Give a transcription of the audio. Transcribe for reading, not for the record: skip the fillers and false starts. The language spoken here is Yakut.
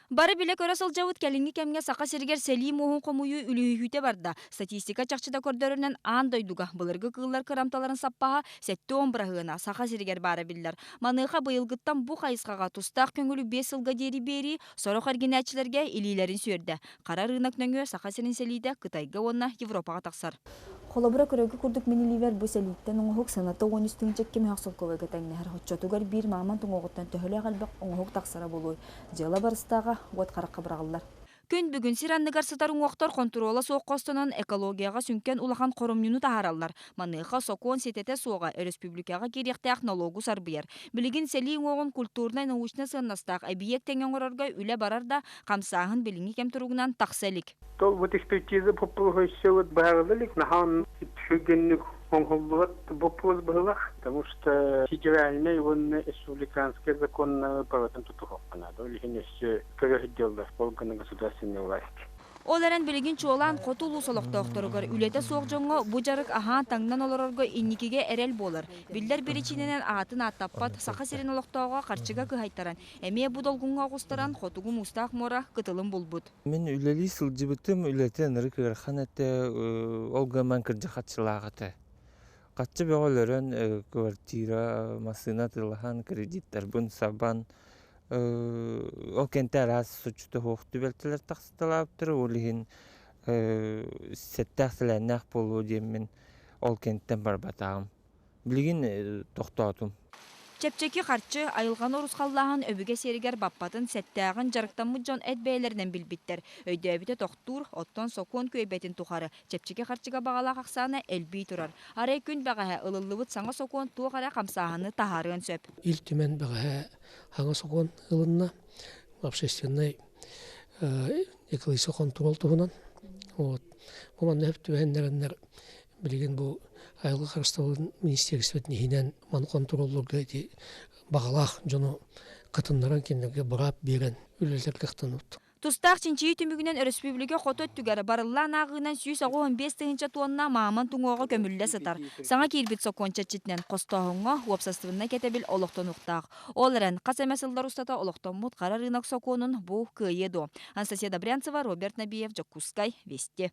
Бары билэ-көрө сылдьабыт, кэлиҥҥи кэмҥэ Саха сиригэр сэлии муоһун хомуйуу үлүһүйүүтэ барда. Статистика чахчыта көрдөрөрүнэн, аан дойдуга былыргы кыыллар кырамталарын саппаһа 70 быраһыана Саха сиригэр баара биллэр. Маныаха быйылгыттан бу хайысхаҕа тустаах көҥүлү 5 сылга диэри биэрии сорох эргинээччилэргэ илиилэрин сүөрдэ. Хара рынок нөҥүө Саха сирин сэлиитэ Кытайга уонна Европаҕа тахсар. Холобура, көрөргө курдук мин илиибэр бу сэлииттэн оҥоһук сыаната 13 тыһыынча 2 мөһөөх солкуобайга тэҥнэһэр. Оччотугар биир мамонт уҥуоҕуттан төһөлөөх элбэх оҥоһук тахсара буолуой? Дьыала барыстааҕа уот харахха быраҕыллар. Күн бүгүн сир анныгар сытар уҥуохтар хонтуруола суох хостонон экологияҕа сүҥкэн улахан хоромньуну таһаараллар. Маныаха сокуон ситэтэ суоҕа өрөспүүбүлүкэҕэ киириэхтээх нолуогу сарбыйар. Билигин сэлии уҥуоҕун культурнай-научнай сыаннастаах эбийиэк тэҥэ оҥорорго үлэ барар да, хамсааһын билиҥҥи кэм туругунан тахса илик. Тол вот экспертиза боппуруоһа өссө вот быһаарылла илик, наһаа түргэнник оҥоһуллубат боппуруос быһыылаах, потому что федеральнай уонна республиканскай законнары барытын тутуһуохха наада. Ол иһин өссө көрө сылдьаллар органы государственной власти. Ол эрэн билигин чуолаан хоту улуус олохтоохторугар, үлэтэ суох дьоҥҥо бу дьарык аһаан-таҥнан олорорго инникигэ эрэл буолар. Биллэр биричиинэнэн аатын ааттаппат Саха сирин олохтооҕо харчыга кыһайтаран, эмиэ бу долгуҥҥа оҕустаран Хотугу Муустаах муора кытылын булбут. Мин үлэлии сылдьыбытым, үлэтэ ынырык ыарахан этэ, ол гынан кырдьык харчылаах этэ. Харчы бөҕө өлөрөн, квартира, массыына атыылаһан, кредиттарбын сабан, ол кэнтэ араас соччото суох түбэлтэлэр тахсыталаабыттара, ол иһин сэттээх-сэлээннээх буолуо диэммин ол кэнниттэн барбатаҕым. Билигин тохтоотум. Чэпчэки харчы, айылҕаны урусхаллааһын өбүгэ сиэригэр баппатын сэттээҕин дьарыктаммыт дьон эт бэйэлэринэн билбиттэр. Өйдөөбүтэ тохтуур, оттон сокуон күөйбэтин тухары чэпчэки харчыга баҕалаах ахсаана элбии турар. Арай күн бэҕэһээ ылыллыбыт саҥа сокуон туох эрэ хамсааһыны таһаарыан сөп. Ил Түмэн бэҕэһээ саҥа сокуон ылынна. Общественнай экологическай хонтуруол туһунан. Вот. Бу манна сөп түбэһиннэрэннэр билигин бу айылҕа харыстабылын министерствотын иһинэн маны хонтуруоллуурга ити баҕалаах дьону кытыннаран кинилэргэ быраап биэрэн үлэлэтэр кыахтанабыт. Тустаах чинчийии түмүгүнэн өрөспүүбүлүкэ хоту өттүгэр барыллаан ааҕыынан 185 тыһыынча туонна мамонт уҥуоҕа көмүллэ сытар. Саҥа киирбит сокуон чэрчитинэн хостооһуҥҥа уопсастыбаннай кэтэбил олохтонуохтаах. Ол эрэн, хас эмэ сыллар устата олохтоммут хара рынок сокуонун бу кыайыа дуо? Анастасия Добрянцева, Роберт Набиев, Дьокуускай, Вести.